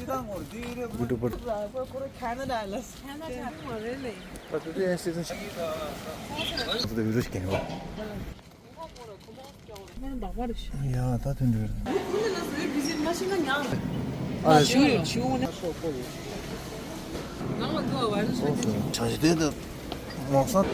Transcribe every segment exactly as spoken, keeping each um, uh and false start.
Good report. Canada. Canada. But today I see this. After the video can go. ཡ་ད་དུང་འདྲི། ཨ་ཞུ་ཞུ་ནས། ཆ་ཤས་དེ་ད་མོག་ས།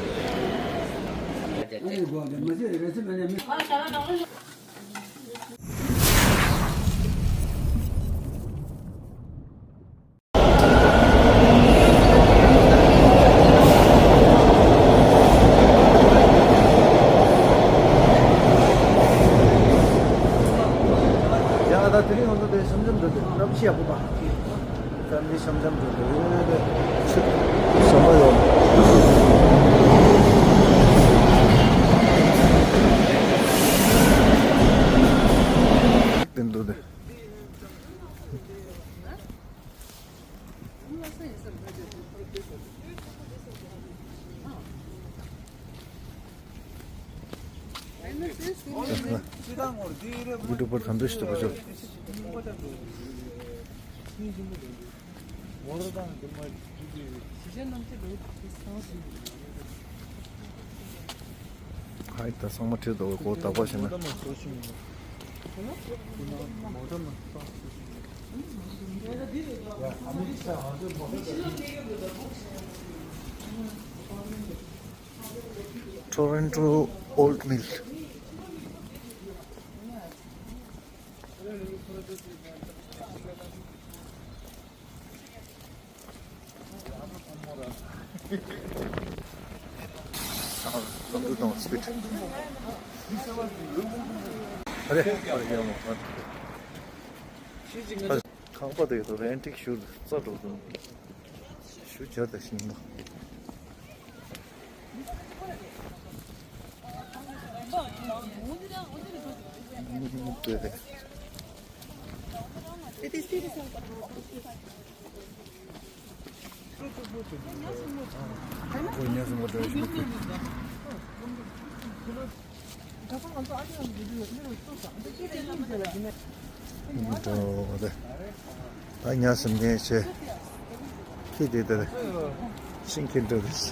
ཡ་ད་དེ་རིང་ང་ཚོ་དེ་ཞམ་ཞམ་འགྲོ་དུས་གནམ་གཤིས་ཡག་པོ་པ། ད་མི་ཞམ་ཞམ་འགྲོ་དུས་ཆུ་ཞོ་མ་ཡོང་། དེ་འདུག་དེ། ཡུ་ཊུབ་པར་གང་འདྲ་ཞིག་འདུག་གོ་ཅོ། ཧའི་ད་ཚང་མ་ཁྲིད་དོ་གོ་དག་པ་བྱས་ན། Toronto Old Mill. ཁང་པ་དེ་ཚོ་རེན་ཊི་ཞུ་རྩ་འགྲོ་དུས་ཞུ་བྱ་དེ་ཤིང་ལ། ད་ཉ་སུམ་ངས་བྱས། ཁྱི་དེ་ལྟར་ཤིང་ཁྱེར་འགྲོ་རེད།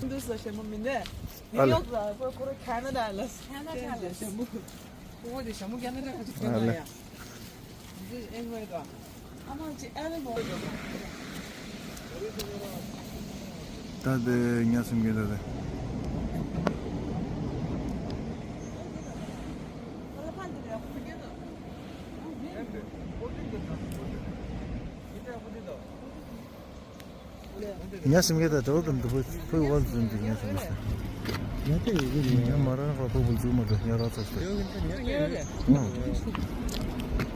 འདི་ས་ཞེ་མོ་མིན་ནས། ཨ་ལེ། ནིའུ་ཡོག་ལ་ཁོ་ཁོ་རང་ཁེ་ན་ཌ་ལ། ཁེ་ན་ཌ་ལ། ཞེ་མོ། ཁོ་བོ་དེ་ཞྭ་མོ་རྒྱག་ན་འདྲ་ག་ཅིག་ཨ་ལེ། ཡ། འདི་ཨེ་ངོས་དང་། ཨ་མ་ཅི་ཨ་ལེ་མོ། ད་དེ་ཉ་སུམ་གྱི་ད་དེ། ཉ་སུམ་གྱི་ད་དོ་དམ་དུ་ཕུ་ཕུ་ཝལ་ཛོན་དུ་ཉ་སུམ་གྱི་ཉ་དེ་ཡོད་གི་ཉ་མ་རང་ཁ་ཕུ་ཕུ་ཛུ་མ་དུ་ཉ་ར་ཚ་སུ། ཉ་ཉ་ཉ་ཉ་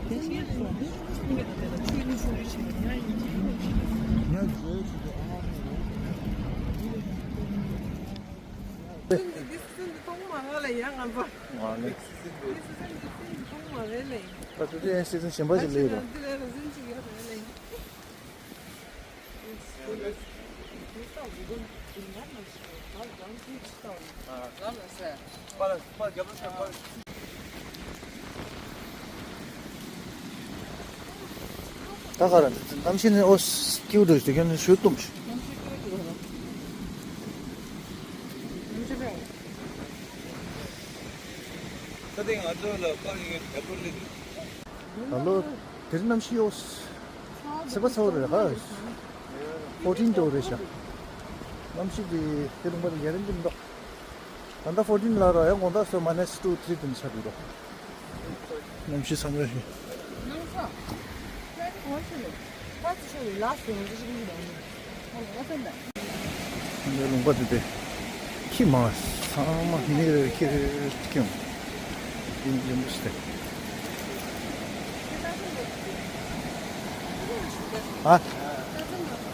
ཉ་ཉ། ད་དེ་དུས་ཡང་སི་ཛན་གཞན་པ་ཞིག་སླེབས་ཡོད། ད་ག་ར་གནམ་གཤིས་ནི་ཨོ་སྐྱིད་འགྲོ་ཞིག་ཁྱོད་ནི་ཞུ་གཏུམ་ཞིག་ད་ལྟ་ང་ཚོ་ལ་པར་ཡིན་ངེས་པར་ལས་འདུག་ད་ལོ་དེ་རིང་གནམ་གཤིས་ཡོ་སེ་པ་ཚ་བོ་རེད་ཧ། ཕོར་ཊིན་འགྲོ་རེད་ཤག་གནམ་གཤིས་དེ་དེ་རིང་པར་ཡ་རིང་གི་མི་འདུག་ད་ལྟ་ཕོར་ཊིན་ལ་ར་ཡང་དགོང་དག་སོ་མ་ནས་ཊུ་ཐི་རི་དེ་འདྲ་ཆགས་འདུག་གནམ་གཤིས་ཚ་ནོ་ཞིག་ངའི་ལུང་པ་དེ་དེ་ཁྱི་མ་ཚང་མ་མི་རེ་ཁྱི་རེ་ཁྱི་ཡོང་ཡིན་ཡིན་པ་ཞིག་དེ། ཨ།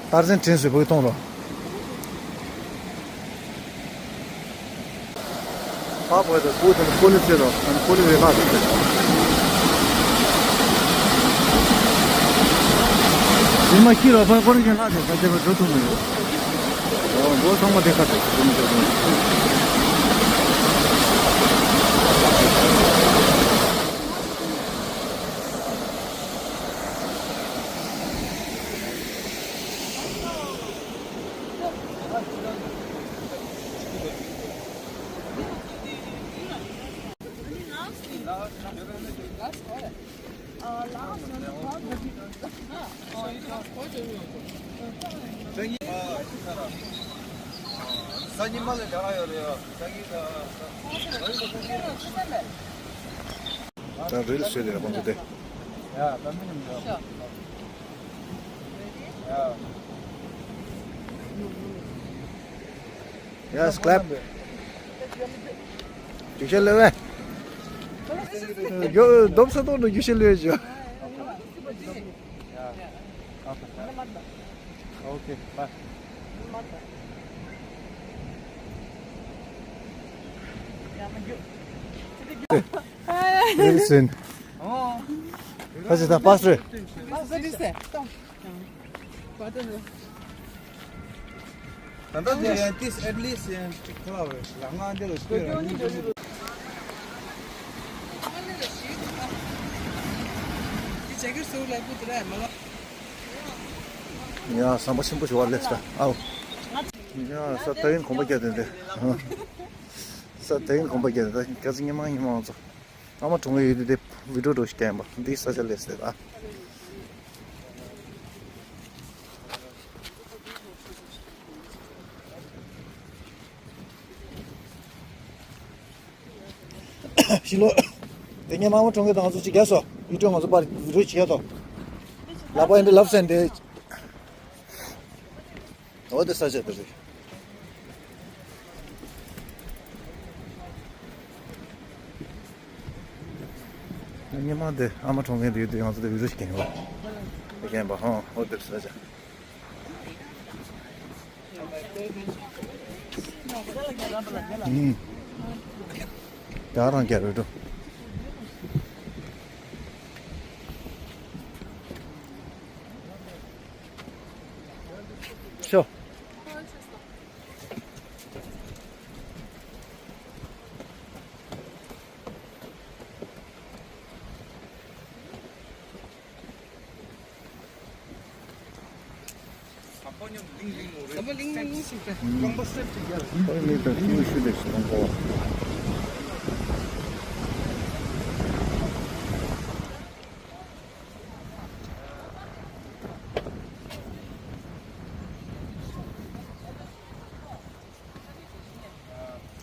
སྟག་འཛིན་དྲིན་གཟོ་བོས་གཏོང་རོགས། ཕ་བོད་དུ་བུ་དང་ཀོ་ལི་ཚེ་རོགས་ཀོ་ལི་རེ་ལྷག་ཏུ་ཟིན་མ་ཁྱི་རོགས་ཕ་ཀོ་རི་ཁྱེད་ལྷག་ཏུ་ཕ་ཚེ་བ་འགྲོ་ཐུབ་མི་ཡོད། ཚང་མ་དེ་ཁ་ཐུག་ཏུ་འགྲོ་མི་ཐུབ། ད་རིལ་བཟོས་དེ་ལ་ཁོང་ཚོ་དེ། Yes, clap. རྒྱུག་ཤར་ལོས་བས། ཡོ་སྡོམ་ས་ཐོག་ཏུ་རྒྱུག་ཤར་ལོས་བྱོས། Okay, bye. Listen. ཁ་ཅིག་ད་པཱས་རེད། ད་ལྟ་འདི་ཡང་ཏིས་at least ཡང་ཅིག་ཁ་བ་རེད། ལ་ང་འདི་ལ་སྤོས་ར། ཡ་ཟམ་པ་ཆེན་པོ་ཞིག་བར་སླེབས་ས་ཨའོ། ཡ་ས་ད་ཡིན་གོམ་པ་རྒྱག་དེ་འདི། ས་ད་ཡིན་གོམ་པ་རྒྱག་དེ་ད་སྐྱ་ཚིག་ཉི་མ་ཉི་མ་ང་ཚོ། ཨ་མ་གྲོངས་ཡོད་དུས་དེ་བི་ཌིའོ་འགྲོ་ཞིག་བསྟན་པ་འདི་ས་ཆ་ལས་ཟེར་ཨ། ཕྱི་ལོ། དེ་ངས་མ་མ་གྲོངས་གི་དང་ང་ཚོ་ཅིག་རྒྱག་སོ། བི་ཌིའོ་ང་ཚོ་པར་བི་ཌིའོ་ཅིག་རྒྱག་དོ། ལག་པ་ཡིན་དེ་ལབ་སེན་དེ། འོ་དེ་ས་ཆ་དེ་རེད། སྙེ་མ་དེ་ཨ་མ་གྲོངས་མཁན་དེ་ཡོད་དུས་ང་ཚོ་དེ་བི་རུ་ཞིག་གིན་ཡོད། དེ་གན་པ་ཧོ་ཧོ་དེ་ས་ཆ། ཨུམ། རྒྱ་རང་རྒྱ་རུ་འགྲོ། ཤོ། ཟམ་པ་ལིང་ལིང་ལོ་རེད། ཟམ་པ་ལིང་ལིང་ཞིག་རེད། རྐང་པ་སེབ་ཅིག་རྒྱབ། ཨོ་ནི་ད་ཀིའུ་ཤུ་དེ་ཞིག་དང་གོ།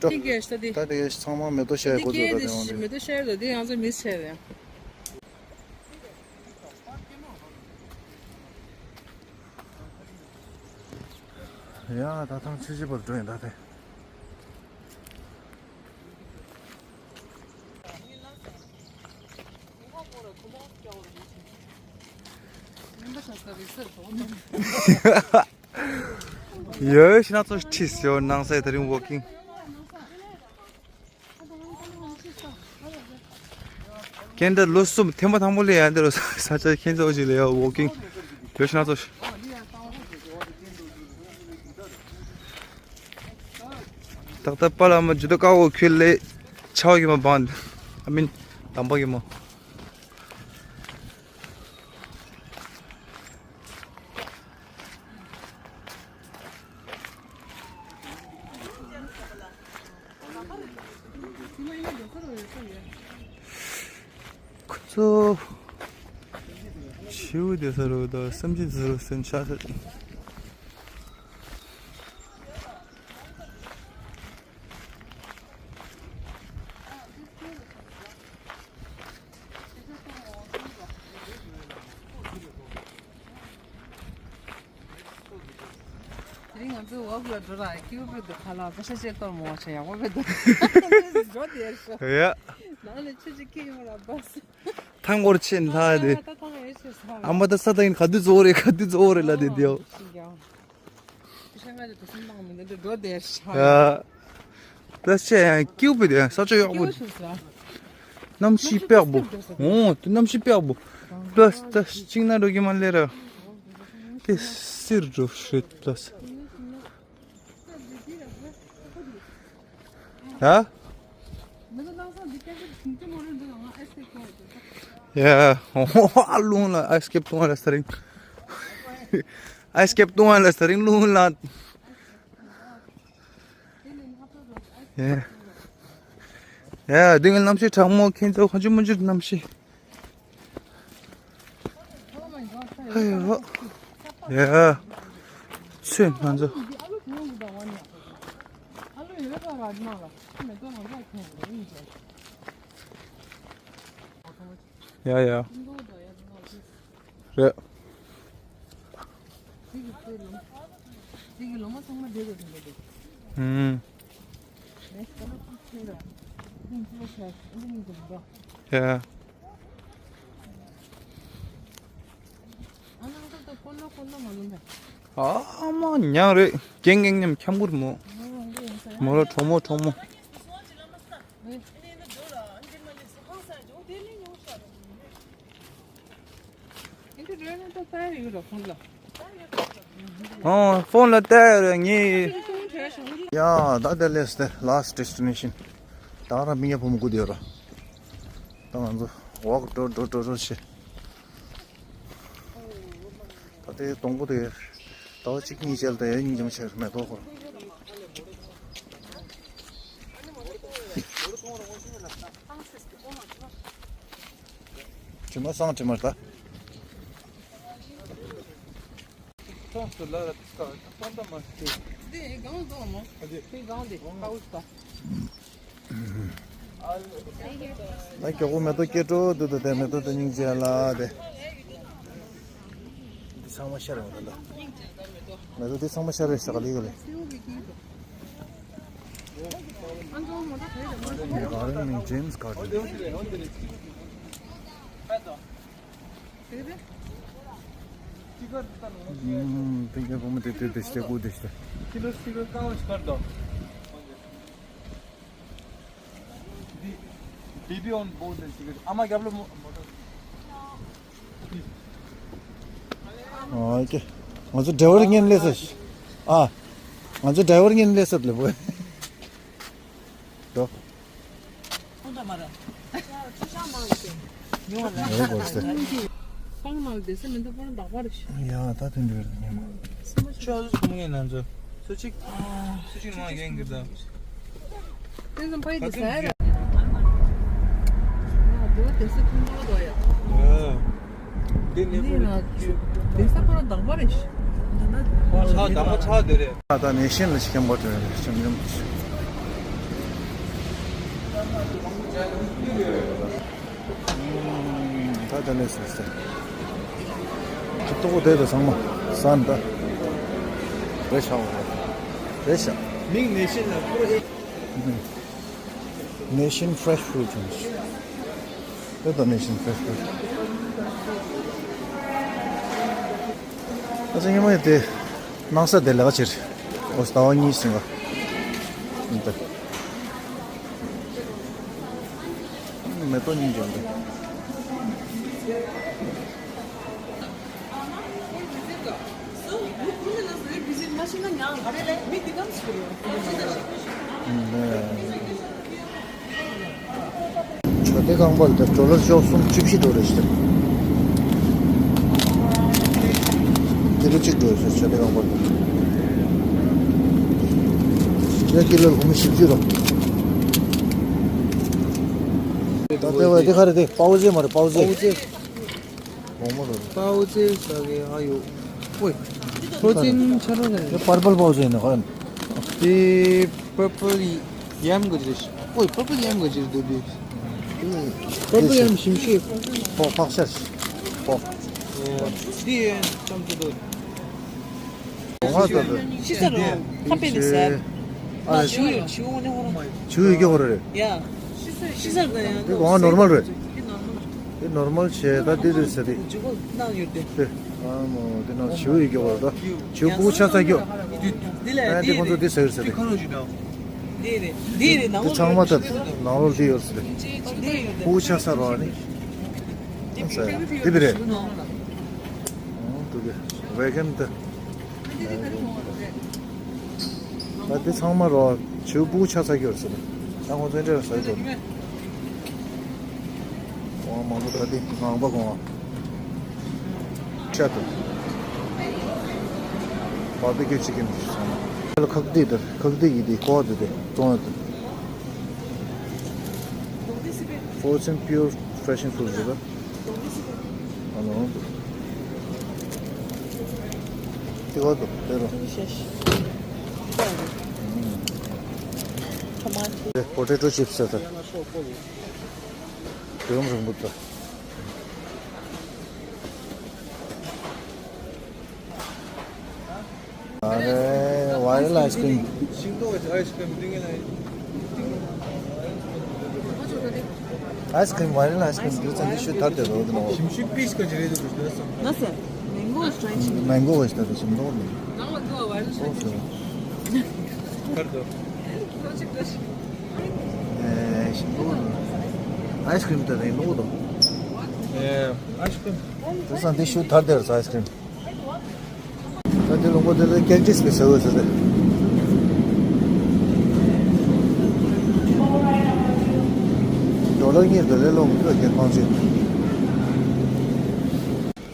ད་དེ་ཚང་མ་མེ་ཏོག་ཤར་གོ་ཚོད་ད་དེ་འོང་དེ། མེ་ཏོག་ཤར་དང་དེ་ང་ཚོ་མིས་ཤར་རེད། ཡ་ད་ཐང་ཆུ་བཞི་བར་འགྲོ་ཡིན་ད་དེ། ཡོད་ཤི་ན་ཚོ་ཁྲིས་ཡོད་ནང་སའི་ད་རིང་ཝོག་ཀིང་། ཁྱེད་འདྲ་ལོ་གསུམ་ཐེངས་མ་དང་པོ་ལས་ཡ་འདི་རུ་ས་ཆ་ཁྱེད་ཚོ་ཅིག་ལས་ཡ་ཝོག་ཀིང་། ཡོད་ཤི་ན་ཚོ། ཏག་ཏག་པ་ལ་མ་ཇུ་ཏོ་ཀ་བོ་ཁྱོད་ལས་ཆའོ་གི་མ་བང་། ཨ་མིན་དམ་པ་གི་མོ། ཁོ་ཚོ་བྱིའུ་དེ་ས་རུ་དང་སེམས་ཅན་དེ་ས་རུ་སེམས་ཤ་ཤ། དེ་རིང་ང་ཚོ་ཝོག་ལ་འགྲོ་ར་ཀིའུ་པི་འདུག་ཁ་ལག་པེ་ཤ་ཅེ་གཏོར་མོ་བ་ཆ་ཡག་པོ་པེ་འདུག་འགྲོ་དེར་ཤོ། ཡ། ནང་ལ་ཆུ་ཅིག་ཁྱེར་ཡོང་ར་བས། ཐང་སྐོར་ཆེ་ལྷ་དེ། ད་ད་ད་ཡེ་ཆེ་ས། ཨ་མ་ད་ས་ད་ཡིན་ག་དུས་གཙོ་བོ་རེད་ག་དུས་གཙོ་བོ་རེད་ལ་དེ་དེའོ། ཤི་རྒྱག་པེ་ཤ་ང་ལ་དུ་སུན་མང་མི་འདུག་འགྲོ་དེར་ཤོ། ཡ། པེ་ཤ་ཡང་ཀིའུ་པི་དེ་ཡང་ས་ཆ་ཡག་པོ། ཀིའུ་ཤོ་ས། གནམ་གཤིས་དཔེ་ཡག་པོ། འོ་དེ་གནམ་གཤིས་དཔེ་ཡག་པོ། པ་ལས་ད་གཅིག་ན་འགྲོ་གི་མ་ལས་ར། དེ་སིར་འགྲོ་ཤེད་པ་ལས། ཡ། ཡ། རླུང་ལ་ཨའི་སི་ཀེབ་བཏུང་བ་ལ་ས་རིང་། ཨའི་སི་ཀེབ་བཏུང་བ་ལ་ས་རིང་རླུང་ལ། ཡ། ཡ། འདི་གི་གནམ་གཤིས་གྲང་མོ། ཁྱེད་ཚོ་ཁོང་ཚོ་མུ་ཅིག་གནམ་གཤིས། ཧེ་ཧོ། ཡ། ཚོད་ང་ཚོ། ཡ་ཡ། རེད། ཨུམ། ཡ། ཨ་མ་ཉང་རེད། རྒན་རྒན་མཉམ་འཁྱམ་གུར་མོ། མོ་ལ་གྲོགས་མོ་གྲོགས་མོ། ཨོ་ཕོན་ལ་བལྟ་ཡོད་རེད་ངས། ཡ་ད་དེ་ལས་དེ་last destination། ད་ར་མི་ཉག་བུ་མོ་སྒུག་བསྡད་ཡོད་ར། ད་ང་ཚོ་walk འགྲོ་འགྲོ་འགྲོ་འགྲོ་བྱེད། ད་ལྟའི་སྡོང་པོ་དེ་ཟླ་བ་གཅིག་གཉིས་རྗེས་ལ་ད་ཡོད་སྙིང་རྗེ་མོ་བྱས་མེ་ཏོག་ཁོ་ར། དྲི་མ་སང་དྲི་མ་ད། ཚོང་སུ་ལ་ར་ཏི་སྐ་ཏི་སོང་ད་མ་སྟེ། དེ་གང་དུ་མོ། ཨ་དེ། དེ་གང་དེ་ཁའུ་སྟ། ཨ་མགྱོགས་པོ་མེ་ཏོག་སྐྱེ་འགྲོ་འདུག་ད་དེ་མེ་ཏོག་དེ་སྙིང་རྗེ་ལ་དེ། འདི་ཚང་མ་ཤར་བ་ད། མེ་ཏོག་འདི་ཚང་མ་ཤར་བའི་ཤ་ག་ལི་ག་ལི། Garden in James Garden. ཨུམ། དེ་གའི་བུ་མོ་དེ་དེ་དེ་ཤི་དེ་དགུ་དེ་ཤི་དེ། ཨ་ཀྱེ། ང་ཚོ་ཌ་རའི་བར་ངན་ལས་ས་ཤི། ཨ། ང་ཚོ་ཌ་རའི་བར་ངན་ལས་ས་ལེ་བུ། ཏོ། ཁོང་ཚོ་མ་ར། ཆུ་ཤང་མང་ཡོད་པས། ཉོ་བ་ལ། ཡོད་པ་ཟེར། སྤང་མང་དེ་སེ་མི་འདུག་པོ་ལ་བདག་པ་རེ་ཤི། ཡ་ད་དེ་འདྲ་རེད་ཉོ་མ། ཆོ་ཆུ་མ་ངན་ན་ཚོ། སུ་གཅིག་སུ་གཅིག་མ་ངན་གི་ད། དེ་ཚོ་ཕ་ཡི་དེ་ཟ་ཡ་རེད། ཡ་དེ་བ་དེ་སེ་ཁུང་པོ་ལ་དོ་ཡ། ཡ། དེ་ནས་ནི་ན་དེ་ས་ཁོ་ར་བདག་པ་རེད་ཤི། ཆག་དང་པོ་ཆག་དེ་རེད། ད་ནེ་ཤན་ལ་ཤི་ཁན་པོ་དེ་རེད་ཤམ་ཡོམ། ད་ད་ནེ་སུ་སེ། ཅི་ཏོག་དེ་དེ་ཚང་མ་སན་ད། རེ་ཤ་བ། རེ་ཤ། མིང་ནེ་ཤན་ལ་ཁོ་ར་ཨེ། Nation Fresh Fruit ཡིན། དེ་ད་Nation Fresh Fruit། ཨ་ཙི་ཉི་མ་ཡི་དེ་སྣང་ས་དེ་ལེགས་ཆེར། ཨོ་ཟླ་བ་གཉིས་ཟིན་པ། ཡིན་ད། མེ་ཏོག་གཉིས་ཀྱང་འདུག་ཇོ་བདེ་ཁང་པ་ལ་ཌོ་ལར་བཅུ་གསུམ་བཅུ་བཞི་འགྲོ་རེད་ཤག་ཀི་ལོ་གཅིག་འགྲོ་ཟེར་ཇོ་བདེ་ཁང་པ་ལ། ཡ་ཀི་ལོ་སྒོར་མོ་བཞི་བཅུ་རོ། ད་ལྟ་བ་འདི་ག་རེ་རེད། པའོ་ཙེ་མ་རེད། པའོ་ཙེ། པའོ་ཙེ། སྒོར་མོ་རེད། པའོ་ཙེ་ཟ་གི་ཨ་ཡོ། ཨོའི། ཧོ་ཅིན་ཆ་རོ་ཟ་གི། པར་པལ་པའོ་ཙེ་ཡིན་ནོ་ག་ཡིན། དེ་པར་པལ་ཡམ་གི་རེད། ཨོའི་པར་པལ་ཡམ་གི་རེད་འདུག་དེ། པར་པལ་ཡམ་ཞིམ་ཤོས། ཕོག་ཕག་ཤ་ཕོག་དེ་ཙམ་དུ་འདུག་ང་ད་ད། ཤི་ས་རུ་ཁ་པེ་ནི་ཟེར། ཨ་ཞུ་ཡོད་ཞུ་འོ་ནི་ཧོ་རང་། ཞུ་ཡོད་ཀྱི་ཧོ་རེད། ཡ། ཤི་ས་རུ་ཡང་དེ་གོང་ནོར་མལ་རེད། དེ་ནོར་མལ། དེ་ནོར་མལ་བྱས་ད་དེ་དེ་ཟེར་དེ། ཇུ་གོ་ནང་ཡོད་དེ། དེ། ཨ་མོ་དེ་ནང་ཞུ་ཡོད་ཀྱི་ཧོ་རེད་ད། ཞུ་ཀུ་ཆ་ས་ཀྱོ། དེ་ལས་ཨ་དེ་ཁོང་ཚོ་དེ་ཟེར་ཟེར་དེ། དེ་རེད་དེ་རེད་ནང་དེ་ཚང་མ་ད་ནང་ལོགས་དེ་ཡོད་ཟེར་དེ། དེ་ཡོད་དེ། ཀུ་ཆ་ས་རོ་ཨ་ནི། དེ་བི་རེད། འོ་དེ་གི་ཝེ་གན་དེ། ད་ལྟ་བ་འདི་ག་རེ་མཐོང་བ་རེད། ད་དེ་ཚང་མ་རོ་བྱིའུ་སྤུ་གུ་ཆགས་ཚར་གྱི་ཡོད་ཟེར། ད་ཁོང་ཚོ་འདྲ་ཟ་གི་འདུག། ཨོ་མང་པོ། ད་དེ་ངང་པ་གོང་ཆ་དང་། བར་བེ་ཀྱུ་ཅི་ཀན་དེ་ཚང་མ། ཁག་ཏིག་དང་ཁག་ཏིག་གི་དེ་ཀོ་དེ་དེ་བཙོང་ཡོད་དེ། Frozen pure fresh food རེད་པ། ཨ་ལོ། དེ་ག་དུ་དེ་རོ། Potato chips ཟེར་ད། དེ་རུམ་རུམ་པོ་ད། ཨ་རེ། viral ice cream. Ice cream, viral ice cream. དེ་ཚོ་འདི་ཤུ་ཐར་དེ་རོ་དེ་ནོ། ཞིམ་ཤུ་པིས་ཀ་ཇི་རེད་འདུག་ཟེར། ནས་སེ། མེང་གོ་ཨིས་ཊྲའི་བྱེད། མེང་གོ་ཨིས་ཊྲའི་ཞིམ་འདུག་ནི། ནང་ལ་འདུག་བ་རེད། ཨོ་ཧོ། ཐར་དུ། ཨེ་ཞིམ་འདུག་ནི། ice cream དེ་རེད་འདུག་དོ། ཨེ་ice cream. དེ་ཚོ་འདི་ཤུ་ཐར་དེ་རོ་ice cream. ད་དེ་ལུང་པ་དེ་ལ་ཀེག་ཊིས་པའི་ཟེར་བ་ཟེར་ཏེ། ཌོ་ལར་གཉིས་དེ་ལས་ལོག་མི་འདུག་རྒྱལ་ཁང་ཆེ།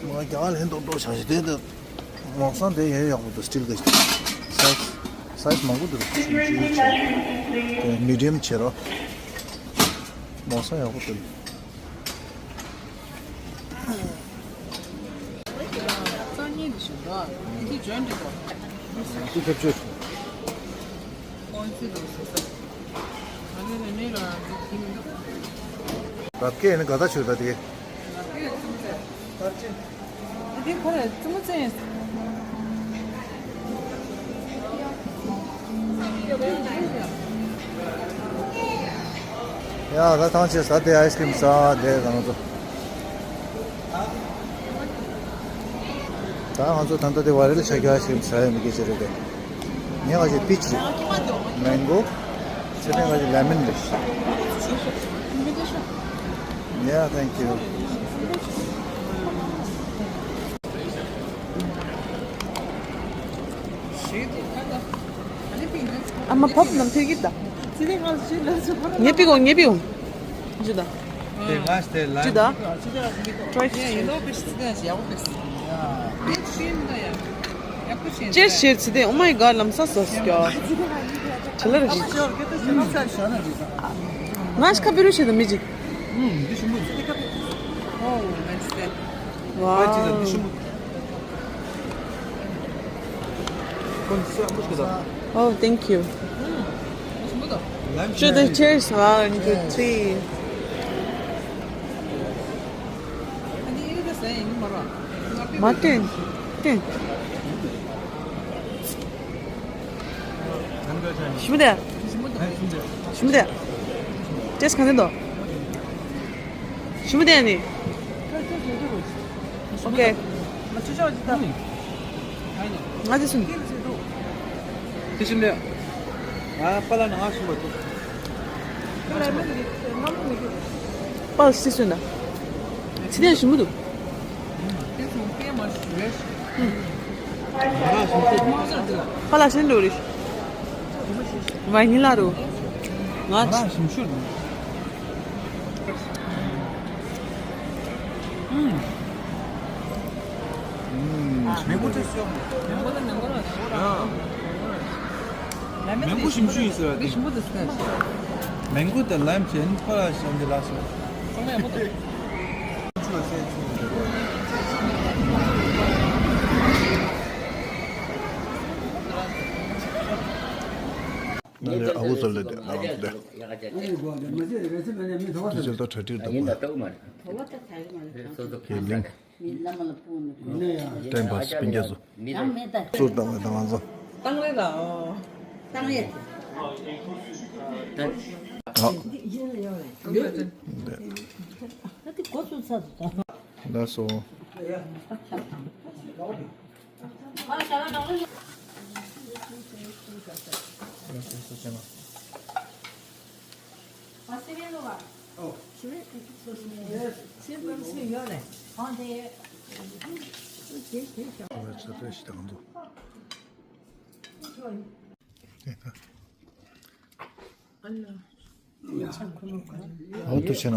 མ་རྒྱ་ལན་ཏོག་ཏོག་བྱ་ཞིག་དེ་འདི་མོ་སང་དེ་ཡོད་ཡག་པོ་འདུག་སི་ཊིལ་གི་སའི་ཛི་སའི་ཛི་མང་པོ་འདུག་ཆུང་ཆུང་ཆེ་དེ་མི་ཌི་ཡམ་བྱེད་རོགས། མོ་སང་ཡག་པོ་འདུག་རྩ་གཉིས་འདི་ཞིག་འདུག་དེ་འཇོན་འདི་འདུག་དེ་ཁྱབ་ཆུ། ཨོན་སི་འདུག་ཟེར་ས། ཨ་ནི་ནི་ནི་ལ་འདི་མི་འདུག་རབ་སྐད་ནི་ག་ད་ཆུ་ད་དེ། རབ་སྐད་ཙམ་ཟེར། དེ་ཁོ་རེ་ཙམ་ཙེ། ཡ་ད་ཐང་ཆད་ས་དེ་ཨའི་སི་ཀི་རིམ་ཟ་དེ་ང་ཚོ། ད་ང་ཚོ་ད་ལྟ་དེ་བ་རེལ་ཆ་རྒྱུ་ཨའི་སི་ཀི་རིམ་ཟ་ཡ་མི་སྐད་ཆ་རེད་དེ། ངས་ང་ཚོ་པིཆ་རེད། མེང་གོ། ཚེ་ནས་ང་ཚོ་ལེ་མོན་རེད། Yeah, thank you. I'm a pop nam thir git da. ངས་པི་གོ་ངས་པི་གོ་ཇུ་ད། དེ་ང་སྟེ་ལ། ཇུ་ད། Try. ཅེར་ཤེར་ཚི་དེ། Oh my god, ལམ་སང་སོ་སྐྱོ། ཆ་ལ་ར་ཞིག་ང་ཤ་པི་རུ་ཤེ་ད་མི་ཅིག་ཨུམ། འདི་ཞིམ་པོ་འདུག་ཨོ་ནའི་སི། ཨ་ཅི་ད་འདི་ཞིམ་པོ་འདུག Oh, thank you. ལམ་ཆེ་ད། Cheers. One, two, three. མ་བསྟན། བསྟན། ཞིམ་པོ་དེ། ཞིམ་པོ་དེ། ཅེས་གང་དེ་འདུག་ཞིམ་པོ་དེ་ནི། ཨོ་ཀེ། ང་དེ་སུན། དེ་ཞིམ་པོ་དེ། ང་པ་ལ་ནང་ཞིམ་པོ་འདུག་པ་ལ་སི་སུན་ན། ཚི་དེ་ཞིམ་པོ་འདུག་ཧ་ལ་ཤིན་ཏུ་རེད། ཝ་ནི་ལ་རུ། ང་ཞིམ་ཤོས་རེད། ཨུམ། ཨུམ། མེང་གོ་ཏེ་སོ། མེང་གོ་ཏེ་མེང་གོ་ར། མེང་གོ་ཞིམ་ཤོས་ཡིན་ཟེར་བ་དེ། ཞིམ་པོ་དེ་སོ། མེང་གོ་དང་ལེམ་ཅན་ཁོ་ལ་ཞིམ་དེ་ལ་སོ། ཚང་མ་ཡག་པོ་འདུག་ང་ལས་ཨ་བུ་ཚོ་ལས་དེ་ང་རང་ཚོ་དེ། དེ་ཚོ་ད་གྲ་སྒྲིག་འདུག་པ། ཡེ་ལིང་། ཏེམ་པ་སྤུན་ཀྱག་ཚོ། ཚུར་བཏང་བའི་དང་ང་ཚོ། བཏང་རེད་ལ། ཨོ། བཏང་རེད། ཨ། ད་དེ་གོ་ཚུལ་ཚ་ཚུལ་དང་། ལགས་སོ། ཨོ་ཏུ་ཆེ་ན།